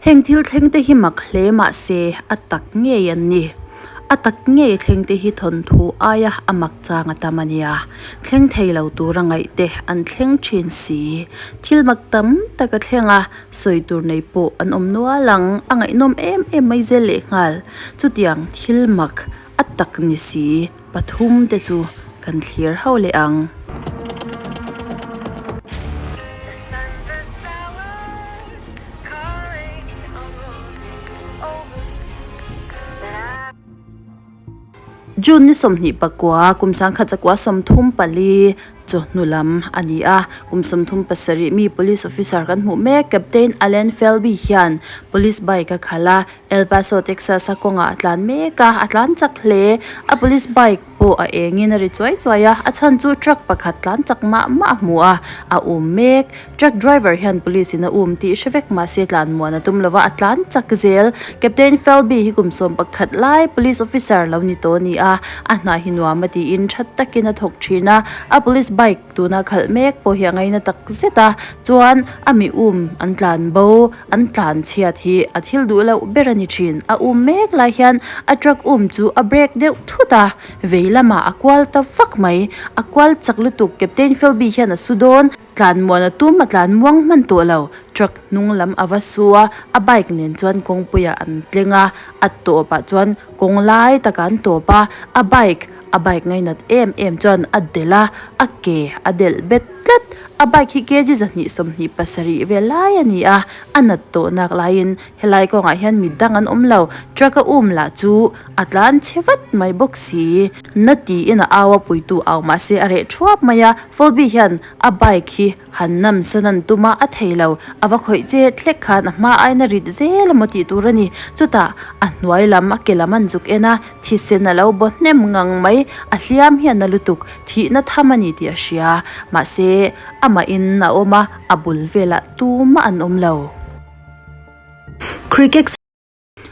Heng thil thleng te hi mak hle mah se a tak ngei an ni. A tak ngei thleng te hi thawnthu aia a mak chang a tam a nia. Thleng thei lo tura ngaih te an thleng thin si. Thil mak tam tak a thleng a, sawi tur nei pawh an awm nual ang, a ngaihnawm em em mai zel lehnghal. Chutiang thil mak a tak ni si pathum te chu kan thlir ho leh ang. June ni 24 kum 1934 chawhnu lam a ni a, kum 37 mi police officer kan hmuh mek Captain Allen Felby hian police bike a khalh a, El Paso, Texas a kawngah a tlan mek a, a tlan chak hle. A police bike pawh a engin a ri chuai chuai a, a chhan chu truck pakhat tlan chak mah mah a hmu a, a um mek. Truck driver hian police in a um tih hre vek mahse tlan muan a tum lova, a tlan chak zel. Captain Felby hi kum 11 lai police officer lo ni tawh a ni a, a hna hi nuam a tiin tha takin a thawk thin a, a police bike tuna khalh mek pawh hi a ngaina tak zet a, chuan a mi um an tlan bo. An tlan chhiat hi a thil duh loh ber a ni thin. A um mek lai hian a truck um chu a brake deuh thut a, vei lamah a kual ta vak mai. A kual chak lutuk Captain Philby hian a su dawn. Tlan muan a tum a tlan muang hman tawh lo. Truck hnung lam a va su a, a bike nen chuan kawngpuiah an tleng a, a tawpah chuan kawng lai takah an tawp a, a bike a bike ngainat em em chuan a delh a, a ke a delh bet tlat. A bike hi kg 227 vel lai a ni a, a nat tawh nak laiin helai kawngah hian mi dang an awm lo, truck a um lah chu a tlan chhe vat mai bawk si. Na tiin a au a puitu au mahse a reh thuap mai a, Folby hian a bike hi han nam sawn an tum a, a thei lo, a va khawih che thlek khan a hma aiin a rit zel emaw tih tur a ni. Chutah a hnuai lam a ke lam an zuk en a, thisen a lo baw hnem ngang mai, a hliam hian a lutuk. Thihna tham a ni tih a hria. Mahse, amahin a awm a, a bul velah tumah an awm lo. Cricket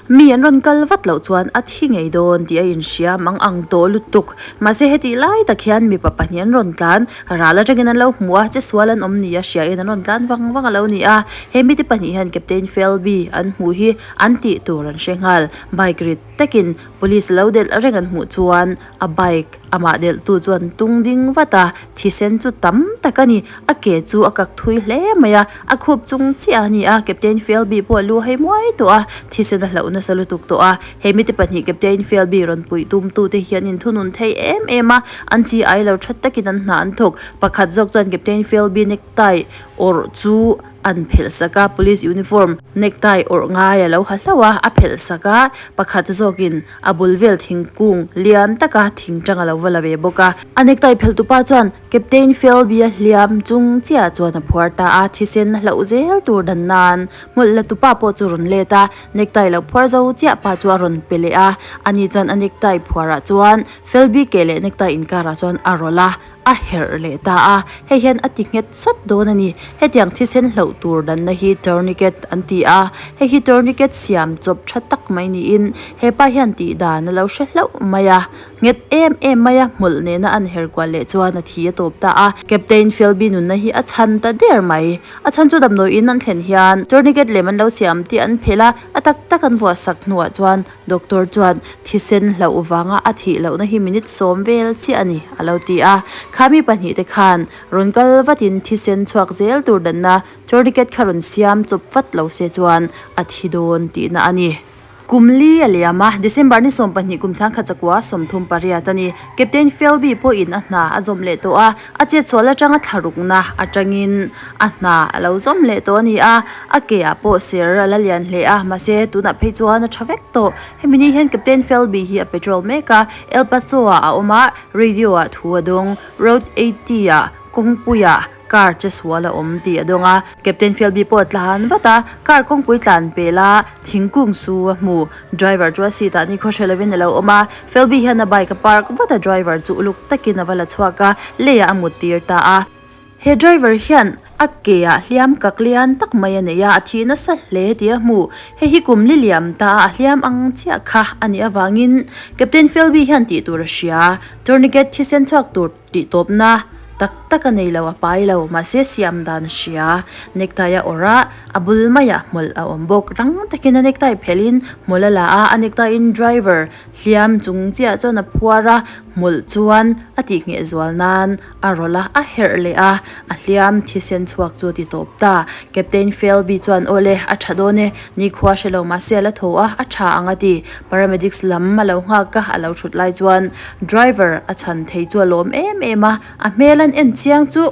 Mi an rawn kal vat loh chuan a thi ngei dawn tih a inhria mang ang tawh lutuk. Mahse, hetih lai tak hian mipa pahnih an rawn tlan. Ral atangin an lo hmu a, chesual an awm ni a hriain an rawn tlan vang vang a lo ni a. He mite pahnih hian Captain Felby an hmuh hi an tih tur an hre nghal. Bike rit takin Police lo delh reng an hmuh chuan A bike amah delhtu chuan tung ding vat a, thisen chu tam tak a ni. A ke chu a kak thui hle mai a, a khup chung chiah a ni a, Captain Felby pawh a lu hei muai tawh a, thisen a hlauh nasa lutuk tawh a. He mite pahnih Captain Felby rawn puih tumtute hi an inthunun thei em em a, an chi ai lo that takin an hna an thawk. Pakhat zawk chuan Captain Felby necktie awrh chu an phelh sak a, police uniform necktie awrh ngai a lo ha hlauh a, a phelh sak a, pakhat zawkin A bul vel thingkung lian taka thing tang a lo va la ve bawk a. A necktie phelh tupa chuan Captain Felby-a hliam chung chiah chuan a phuar ta a, thisen a hlauh zel tur dan nan hmawlh la tupa pawh chu rawn let a, necktie lo phuar zo chiah pa chu a rawn pe leh a. Ani chuan a necktie phuarah chuan Felby ke leh necktie inkarah chuan a rawlh a. A herh leh ta a, hei hian a ti nghet sawt dawn a ni. Hetiang thisen hlauh tur danna hi tourniquet an ti a, hei hi tourniquet siam chawp tha tak mai niin hepa hian tih dan a lo hre hlauh mai a. Nghet em em mai a, hmawlh nena an her kual leh chuan a thi a tawp ta a. Captain Philby nunna hi a chhan ta der mai. A chhan chu damdawiin an thlen hian tourniquet lem an lo siam tih an phelh a, a tak tak an vuah sak hnuah chuan Doctor chuan thisen hlauh vanga a thih lohna hi minute 10 vel chiah a ni, a lo ti a. Kha mi pahnihte khan rawn kal vatin thisen chhuak zel tur danna tourniquet kha rawn siam chawp vat lo se chuan a thi dawn tihna a ni. Kum li a liam a, December ni 12 kum 1938 a ni. Captain Philby pawhin a hna a zawm leh tawh a, a chetsual atanga thlarukna atangin a hna a lo zawm leh tawh a ni a, a ke ah pawh ser a la lian hle a, mahse tunah phei chuan a tha vek tawh. Hemi ni hian Captain Philby hi a patrol mek a, El Paso ah a awm a, radio ah thu a dawng, Road 80 ah kawngpuiah Car che sual a awm tih a dawng a, Captain Philby pawh a tlan vat a, car kawngpui tlan pel a, thingkung su a hmu. Driver chu a seat ah ni khaw hre lovin a lo awm a, Philby hian a bike a park vat a, driver chu uluk takin a va la chhuak a, leiah a mut tir ta a. He driver hian a ke ah hliam kak lian tak mai a nei a, a thih nasa hle tih a hmu. Hei hi kum li liam ta a, a hliam ang chiah kha a nih avangin Captain Philby hian tih tur a hria, tourniquet thisen chhuak tur tih tawpna. tak tak a nei lo, a pai lo, mahse siam dan a hria. Necktie a awrh a, a bul maiah hmawlh a awm bawk. Rang takin a necktie phelhin hmawlh a la a, a necktie in driver hliam chung chiah chuan a phuar a, hmawlh chuan a tihngheh zual nan a rawlh a, a herh leh a, a hliam thisen chhuak chu a ti tawp ta. Captain Felby chuan Aw le, a tha dawn e, nikhua hre lo mahse a la tho a, a tha ang a ti. Paramedics lam a lo nghak a, a lo thut lai chuan driver a chhan thei chu a lawm em em a, a hmel an en chiang chu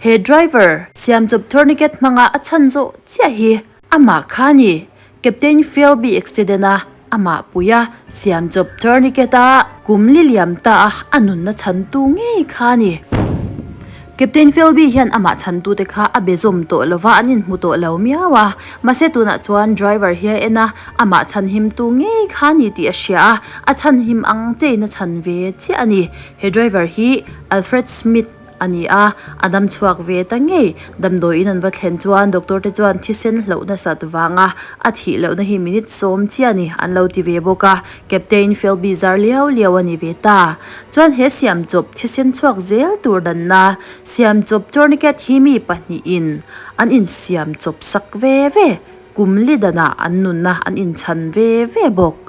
he driver siamchawp tourniquet hmanga a chhan zawh chiah hi amah kha a ni. Captain Philby accident a amah puia siamchawp tourniquet a kum li liam ta a a nunna chhantu ngei kha a ni. Captain Philby hian amah chhantute kha a be zawm tawh lova an inhmu tawh lo miau a, mahse tunah chuan driver hi a en a, amah chhanhimtu ngei kha a ni tih a hria a, a chhanhim ang chein a chhan ve chiah a ni. He driver hi Alfred Smith a ni a, a dam chhuak ve ta ngei. Damdawiin an va thlen chuan doctor te chuan thisen hloh nasat vanga a thih lohna hi minute sawm chiah a ni an lo ti ve bawk a, Captain Philby zar liau liau a ni ve ta. Chuan he siam chawp thisen chhuak zel tur danna siam chawp tourniquet hi mi pahnihin an insiam chawp sak ve ve, kum li danah an nunna an inchhan ve ve bawk.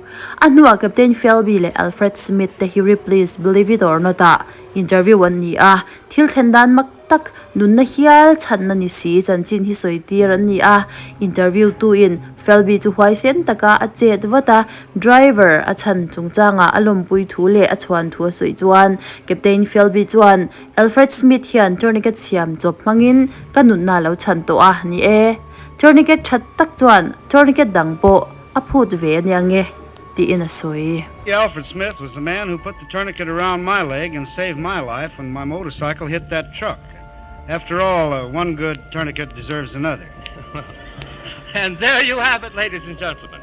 A hnuah Captain Philby leh Alfred Smith te hi Ripley's Believe It or Not ah interview an ni a, thil thlen dan mak tak nunna hial chhanna ni si chanchin hi sawi tir an ni a, interview tu in Felby chu huaisen taka a chet vat a, driver a chhan chungchangah a lawmpui thu leh a chhuan thu a sawi chuan Captain Felby chuan Alfred Smith hian tourniquet siam chawp hmangin ka nunna a lo chhan tawh a ni e, tourniquet tha tak chuan tourniquet dang pawh a phut ve a nia nge tiin a sawi. Alfred Smith was the man who put the tourniquet around my leg and saved my life when my motorcycle hit that truck. After all, uh, one good tourniquet deserves another. and there you have it, ladies and gentlemen.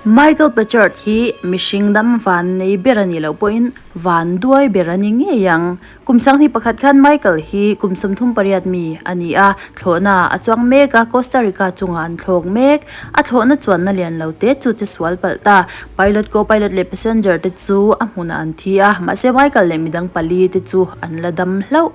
Michael Pachard hi mihring dam van nei ber a nih loh pawhin van duai ber a ni ngei ang. Kum sanghnih pakhat khan Michael hi kum 38 mi a ni a, thlawhna a chuang mek a, Costa Rica chungah an thlawk mek. A thlawhna chuanna lian lo te chu che sual palh ta. Pilot, co-pilot leh passenger te chu a hmunah an thi a, mahse Michael leh midang pali te chu an la dam hlauh.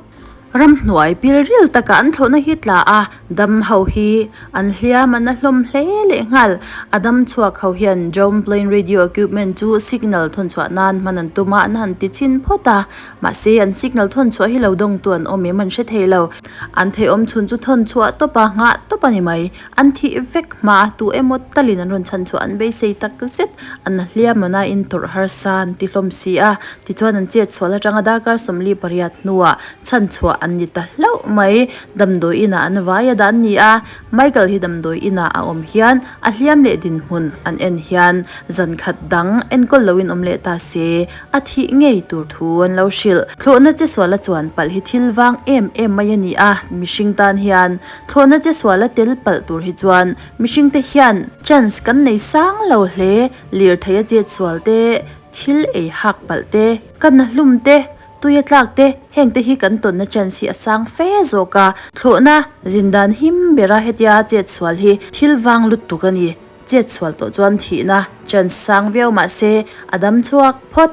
Ramhnuai pilril takah an thlawhna hi tla a, dam ho hi an hliam an a hlawm hle leh nghal. A dam chhuak ho hian drone plane radio equipment chu signal thawn chhuah nan hman an tum a, an han ti chhin phawt a. Mahse an signal thawn chhuah hi lo dawngtu an awm em an hre thei lo. An theiawm chhun chu thawn chhuah tawp a, nghah tawp a ni mai. An thih vek hma a, tu emaw talin an rawn chhan chhuah an beisei tak zet. An hliam an a intawrh harsa an ti hlawm si a, tichuan an chet chhuah atanga darkar 48 hnuah chhan chhuah an ni ta hlauh mai. Damdawi inah an vai a dah an ni a, Michael hi damdawi inah a awm hian a hliam leh dinhmun an en hian zan khat dang enkawl loin awm leh ta se a thih ngei tur thu an lo hrilh. Thlawhna che suala chuan palh hi thil vang em em mai a ni a, mihring tan hian Thlawhna che suala tel palh tur hi chuan mihring te hian chance kan nei sang lo hle, lirthei a chet sual te, thil ei hak palh te, ka na hlum te, tui a tlak te, heng te hi kan tawnna chance hi a sang fe zawk a, thlawhna zin dan him bera hetia chet sual hi thil vang lutuk a ni, chet sual tawh chuan thihna chance sang viau mahse a dam chhuak phawt.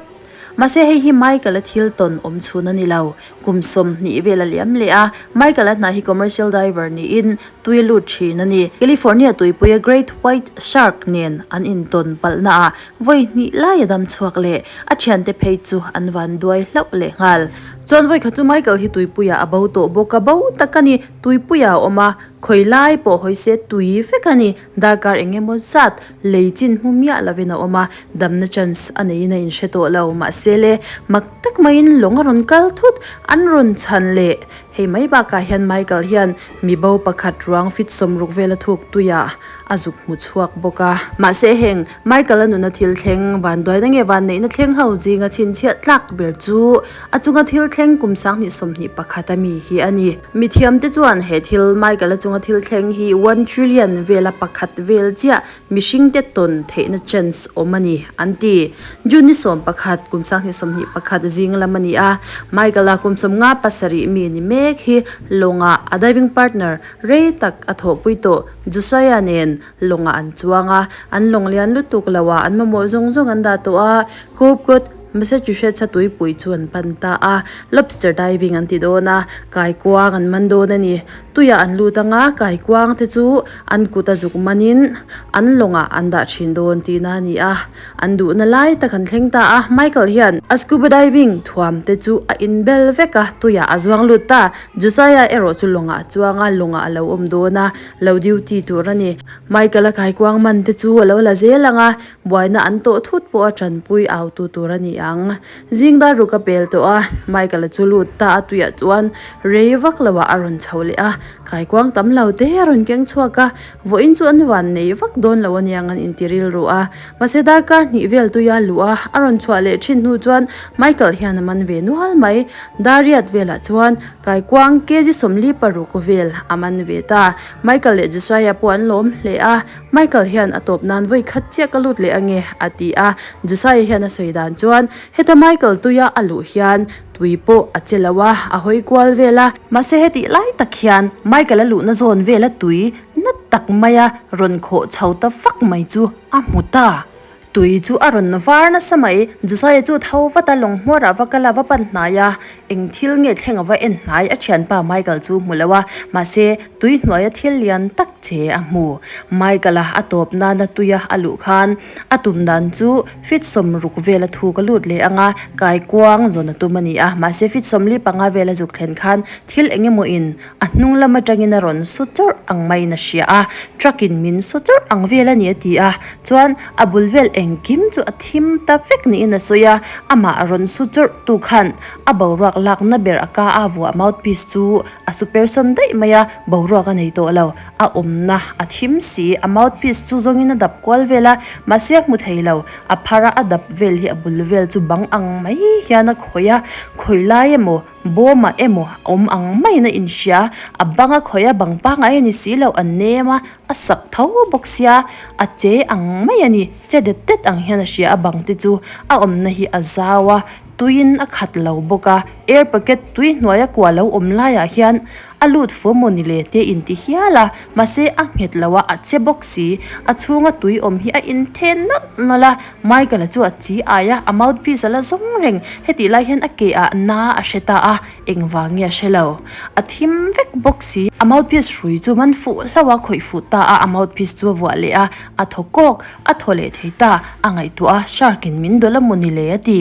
Mahse hei hi Michael-a thil tawn awm chhun a ni lo. Kum 20 vel a liam leh a, Michael-a hna hi commercial diver niin tui a lut thin a ni. California tuipuia Great White Shark nen an intawn palhnaah vawi hnih lai a dam chhuak leh a thiante phei chu an van duai hlauh leh nghal. Chuan vawi khat chu Michael hi tuipuiah a bo tawh bawk a, bo tak a ni. Tuipuiah a awm a, khawi lai pawh hawi se tui vek a ni. Darkar eng emaw zat lei chin hmu miah lovin a awm a, damna chance a neiin a inhre tawh lo. Mahse le, mak tak maiin lawng a rawn kal thut, an rawn chhan leh. Hei mai bakah hian Michael hian mi bo pakhat ruang fit 60 vela thuk tuiah a zuk hmu chhuak bawk a. Mahse heng Michael-a nuna thil thleng, vanduaina nge vanneihna thleng ho zinga chhinchhiah tlak ber chu a chunga thil thleng kum 2021 a mi hi a ni. Mithiamte chuan he thil Michael-a chunga thil thleng hi one trillion vela pakhat vel chiah mihringte tawn theihna chance awm a ni, an ti. June ni 11, kum 2021 zing lam a ni a, Michael-a kum 57 mi ni mek hi lawngah a diving partner rei tak a thawhpui tawh Josiah nen lawngah an chuang a, an lawng lian lutuk loah an mamawh zawng zawng an dah tawh a, Cape Cod. Massachusetts-a tuipui chu an pan ta a. Lobster diving an ti dawn a, kaikuang an man dawn a ni. Tuiah an lut anga kaikuang te chu an kut a zuk manin an lawngah an dah thin dawn tihna a ni a. An duhna lai tak an thleng ta a, Michael hian a scuba diving thuam te chu a inbel vek a, tuiah a zuang lut ta. Josiah erawh chu lawngah a chuang a, lawngah a lo awm dawn a, lo duty tur a ni. Michael a kaikuang man te chu a lo la zel ang a, buaina an tawh thut pawh a tanpui au tu tur a ni ang. Zing dar ruk a pel tawh a, Michael a chu lut ta a tuiah chuan rei vak lo ah a rawn chho leh a, kaikuang tam lo te a rawn keng chhuak a, vawiin chu an van nei vak dawn lo aniang an inti rilru a. Mahse darkar hnih vel tuia luh a, a rawn chhuah leh thin hnu chuan Michael hian a man ve nual mai. Dar riat velah chuan kaikuang kg 46 vel a man ve ta. Michael leh Josiah pawh an lawm hle a, Michael hian a tawp nan vawi khat chiah ka lut leh ange a ti a, Josiah hian a sawi dan chuan heta Michael tuia a luh hian tui pawh a che lo a, a hawi kual vel a. Mahse hetih lai tak hian Michael a luhna zawn vela tui na tak maia rawn khawh chho ta vak mai chu a hmu ta. Tui chu a rawn var nasa mai. Josiah chu tho vat a, lawng hmuar ah va kal a, va pan hnai a. Eng thil nge thleng a va en hnai a thianpa Michael chu hmu lo a, mahse tui hnuaia thil lian tak che a hmu. Michael a a tawp nana tuia a luh khan a tum dan chu feet 60 vel a thuk a lut leh ang a, kaikuang zawn a tum a ni a. Mahse feet 45 vel a zuk thlen khan thil eng emaw in A hnung lam atangin a rawn su chawrh ang maiin a hria a, truck in min su chawrh ang vel a ni a ti a, chuan a bul vel engkim chu a thim ta vek niin a sawi a, amah a rawn su chawrh tu khan a boruak lakna ber a ka a vuah mouthpiece chu a su persawn daih mai a, boruak a nei tawh lo, a awmna a thim si, a mouthpiece chu zawngin a dap kual vel a, mahse a hmu thei lo, a phar a a dap vel hi a bul vel chu bang ang mai hian a khawih a, khawi lai emaw Bawmah emaw a awm ang maiin a inhria, a bang a khawih a, bang pangngai a ni si lo, a nem a, a sak tho bawk sia, a che ang mai a ni, che det det ang hian a hria a bang te chu a awmna hi a zau a, tuiin a khat lo bawk a, air packet tui hnuaia kua lo awm laiah hian a lut fo maw ni le te inti hial a, mahse a nghet lo a, a che bawk si, a chhunga tui awm hi a inthen nalh nalh a, Michael-a chu a chi ai a, a mouthpiece a la zawng reng. Hetih lai hian a ke ah na a hre ta a, engvang nge a hre lo. A thim vek bawk si. A mouthpiece hrui chu man fuh hlauh a, khawih fuh ta a, a mouthpiece chu a vuah leh a, a thaw kawk, a thaw leh thei ta, a ngaihtuah a, shark in min dawlh a maw ni le a ti.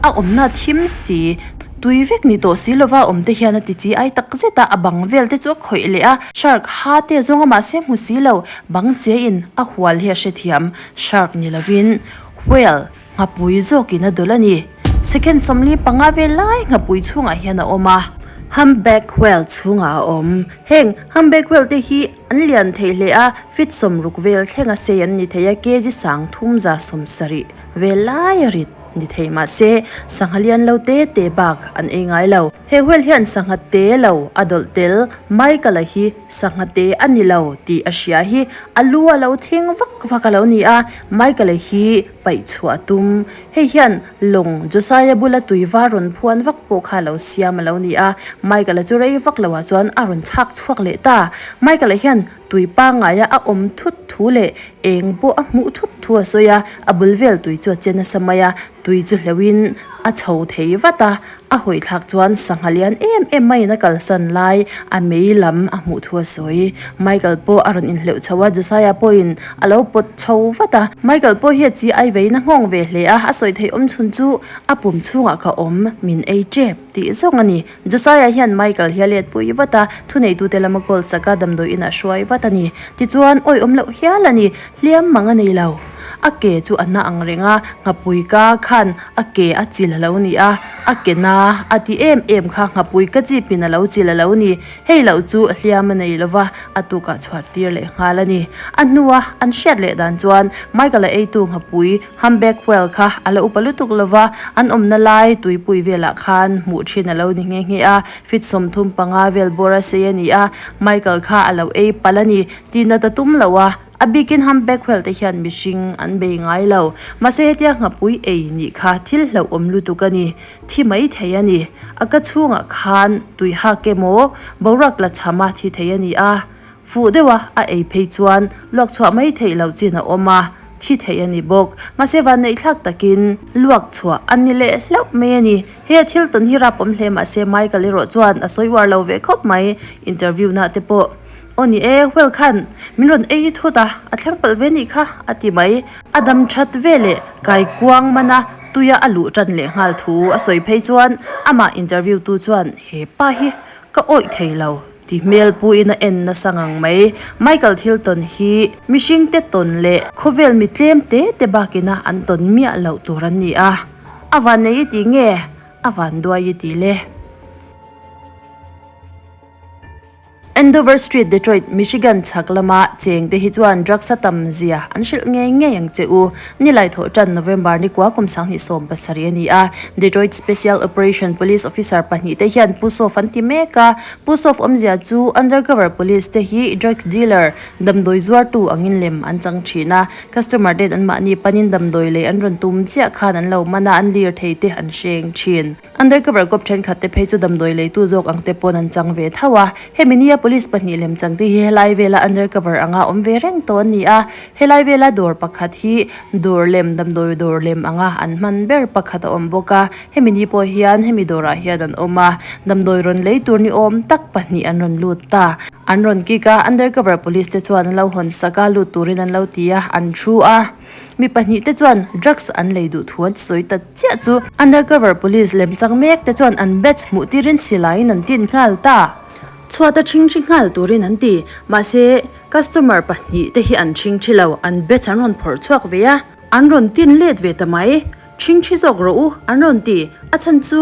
A awmna a thim si. Tui vek ni tawh si lova awm te hian a ti chi ai tak zet a, a bang vel te chu a khawih leh a, shark ha te zawng a mahse hmu si lo, bang che in a hual hi a hrethiam. Shark ni lovin whale nghapui zawkin a dawlh a ni. Second 45 vel lai nghapui chhungah hian a awm a. Humpback whale chhungah a awm. Heng humpback whale te hi an lian thei hle a, feet 60 vel thlenga sei an ni thei a, kg 370 vel lai a rit ni thei mahse sangha lian lo te te bak an ei ngai lo. He whale hian sangha te lo a dawlh tel, Michael-a hi sangha te a ni lo tih a hria hi a lu a lo thing vak vak a lo ni a, Michael-a hi paih chhuah a tum. Hei hian lawng Josiah bula tui var rawn phuan vak pawh kha a lo siam a lo ni a, Michael-a chu rei vak loah chuan a rawn chhak chhuak leh ta. Michael-a hian tui pangngaia a awm thut thu leh eng pawh a hmuh thut thu a sawi a, a bul vel tui chu a che nasa mai a, tui chu hleuhin a chho thei vat a, A hawi thlak chuan sangha lian em em maiin a kalsan lai a mei lam a hmuh thu a sawi. Michael pawh a rawn inhleuh chho a, Josiah pawhin a lo pawt chho vat a. Michael pawh hi a chi ai veiin a nghawng ve hle a, a sawi theih awm chhun chu a pum chhungah ka awm, min ei tep tih zawng a ni. Josiah hian Michael hi a let pui vat a, thuneitute lama call sak a, damdawi inah hruai vat a ni. Tichuan, awihawm loh hial a ni, hliam mang a nei lo. A ke chu a na ang reng a, nghapui ka khan a ke a chil a lo ni a, a ke na a ti em em kha nghapui ka chip in a lo chil a lo ni. Hei loh chu hliam a nei lova, a tukah chhuat tir leh nghal a ni. A hnua an hriat leh dan chuan Michael-a eitu nghapui humpback whale kha a la upa lutuk lova, an awmna lai tuipui velah khan hmuh thin a lo ni nghe nghe a, feet 35 vel bawr a sei a ni a, Michael kha a lo ei palh a ni tih nat a tum lo a. A bikin humpback whale te hian mihring an bei ngai lo. Mahse hetia nghapui ei nih kha thil hlauhawm lutuk a ni. Thi mai thei a ni. A ka chhungah khan tui hak emaw boruak la chham a thi thei a ni a. Fuh deuha a ei phei chuan luak chhuah mai theih loh chin a awm a. thi thei a ni bawk. Mahse vanneihthlak takin luak chhuah a ni leh hlauh mai a ni. He a thil tawn hi rap awm hle mahse Michael erawh chuan a sawi uar lo ve khawp mai interview na te pawh. Aw ni e, Well khan min rawn ei thut a, a thleng palh ve nih kha a ti mai. A dam that ve leh kaikuang mana tuia a luh tan leh nghal thu a sawi phei chuan amah interview tu chuan he pa hi ka awih thei lo ti hmel puin a en nasa ngang mai. Michael thil tawn hi mihring te tawn leh khawvel mi tlem te te bakina an tawn miah loh tur an ni a, a van nei i tih nge a van duai i tih le? Andover Street, Detroit, Michigan chhak lama cheng te hi chuan drugs a tam zia an hrilh ngei ngei ang che u. Nilai thawh tan November ni kua kum 2017 a ni a. Detroit Special Operation Police Officer pahnih te hian Pusoff an ti mek a. Pusoff awmzia chu undercover police te hi drugs dealer, damdawi zuartu angin lem an chang thin a. Customer ten anmahni panin damdawi lei an rawn tum chiah khan an lo man a, an lirthei te an hreng thin. Undercover cop thenkhat te phei chu damdawi leitu zawk ang te pawn an chang ve tho a, hemi nia police pahnih lem chang te hi helai vela undercover anga awm ve reng tawh an ni a, helai vela dawr pakhat hi dawr lem damdawi dawr lem anga an hman ber pakhat a awm bawk a, hemi ni pawh hian hemi dawrah hian an awm a, damdawi rawn lei tur ni awm tak pahnih an rawn lut ta, an rawn kick a, undercover police te chuan an lo hawn sak a, lut turin an lo ti a, an thu a. Mi pahnih te chuan drugs an lei duh thu an sawi ta chiah chu undercover police lem chang mek te chuan an badge hmuh tirin silaiin an tin nghal ta. Chhuat a ṭhing ṭhi nghal turin an ti. Mahse, customer pahnih te hi an ṭhing ṭhi lo, an badge an rawn phawrh chhuak ve a, an rawn tin let ve ta mai. Ṭhing ṭhi zawk rawh u, an rawn ti. A chhan chu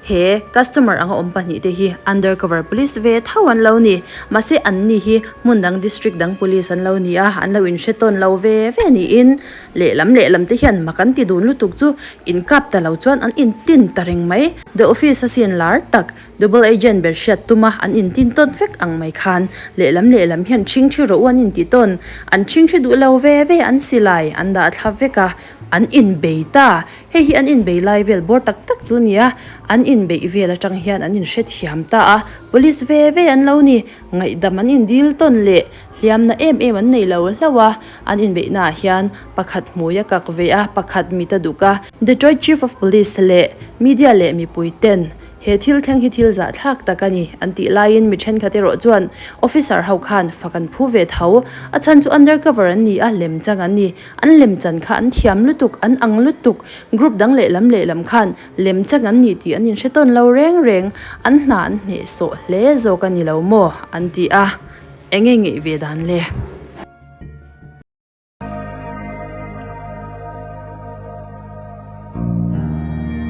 He customer anga awm pahnihte hi undercover police ve tho an lo ni. Mahse an ni hi hmun dang district dang police an lo ni a, an lo inhre tawn lo ve ve niin lehlam lehlam te hian mak an ti dun lutuk chu inkap ta lo chuan an intin ta reng mai. The office a sin lar tak double agent ber hriat tuma an intin tawn vek ang mai khan lehlam lehlam hian ṭhingṭhi rawh u an inti tawn. An ṭhingṭhi duh lo ve ve an silai an dah thla vek a, an inbei ta. Hei hi an inbei lai vel bawr tak tak chu nia, an inbeih vel atang hian an inhrethiam ta a, police ve ve an lo ni, ngaihdam an indil tawn leh hliamna em em an nei lo hlauh a, an inbeihnaah hian pakhat hmui a kak ve a, pakhat mit a duk a. Detroit Chief of Police leh media leh mipui ten He thil thleng hi thil zahthlak tak a ni, an tih laiin mi thenkhat erawh chuan officer ho khan fak an phu ve tho. A chhan chu undercover an ni a, lemchang an ni. An lemchan kha an thiam lutuk, an ang lutuk. Group dang lehlam lehlam khan lemchang an ni tih an inhre tawn lo reng reng. An hna an hnehsawh hle zawk a ni lo maw? an ti a. Enge ngeih ve dan le?